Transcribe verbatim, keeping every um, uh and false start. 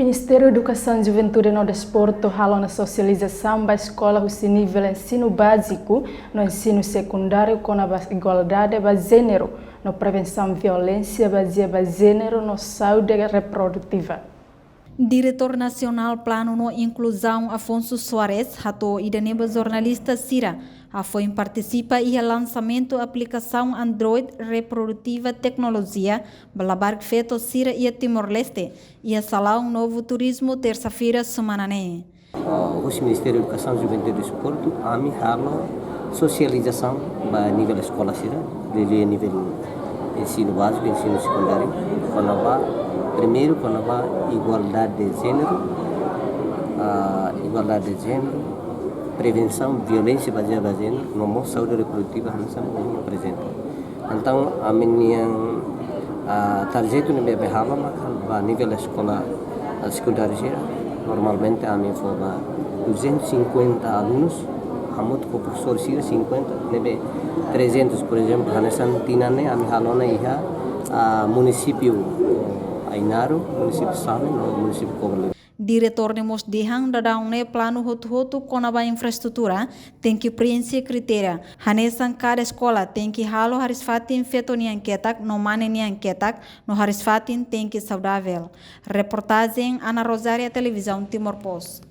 Ministériu Edukasaun, Juventude no Desportu halo ona sosializasaun ba eskola husi nivel ensinu báziku no ensinu sekundáriu kona-ba igualdade ba jéneru no prevensaun violénsia bazeia ba jéneru no saúde reprodutiva. Diretór Nasionál Planu no Inkluzaun, Afonso Soares, hato'o ida-ne'e ba jornalista sira hafoin partisipa iha lansamentu aplikasaun Android reprodutiva teknolojia ba labarik feto sira iha Timor-Leste, iha salaun Novo Turismo, tersa-feira semana ne'e. Ah, husi Ministériu Edukasaun, Juventude no Desportu, ami halo sosializasaun ba nivel eskola sira, liuliu nivel ensinu báziku, ensinu sekundáriu, kona-ba, primeiru, kona-ba igualdade de jéneru, ah, igualdade de jéneru, prevensaun violénsia bazeia ba jéneru, no mós saúde reprodutiva, hanesan ohin aprezenta. Entaun, ami-nian, ah, tarjetu ne'ebé halo maka ba nivel eskola, ah, sekundáriu sira, normalmente ami fó ba duzentos e cinquenta alunus, hamutuk ho profesór sira cinquenta, ne'ebé trezentos, por ezemplu, hanesan tinan ne'e ami halo ona iha, ah, munisípiu, oh, Ainaro, munisípiu Same, no munisípiu Covalibra. Diretór ne'e mós dehan daudaun ne'e planu hotu-hotu kona-ba infraestrutura tenke preenxe kritéria. Hanesan kada eskola tenke halo hariis-fatin feto nian ketak no mane nian ketak, no hariis-fatin tenke saudavel. Reportajen Ana Rosária, Televizaun Timor Post.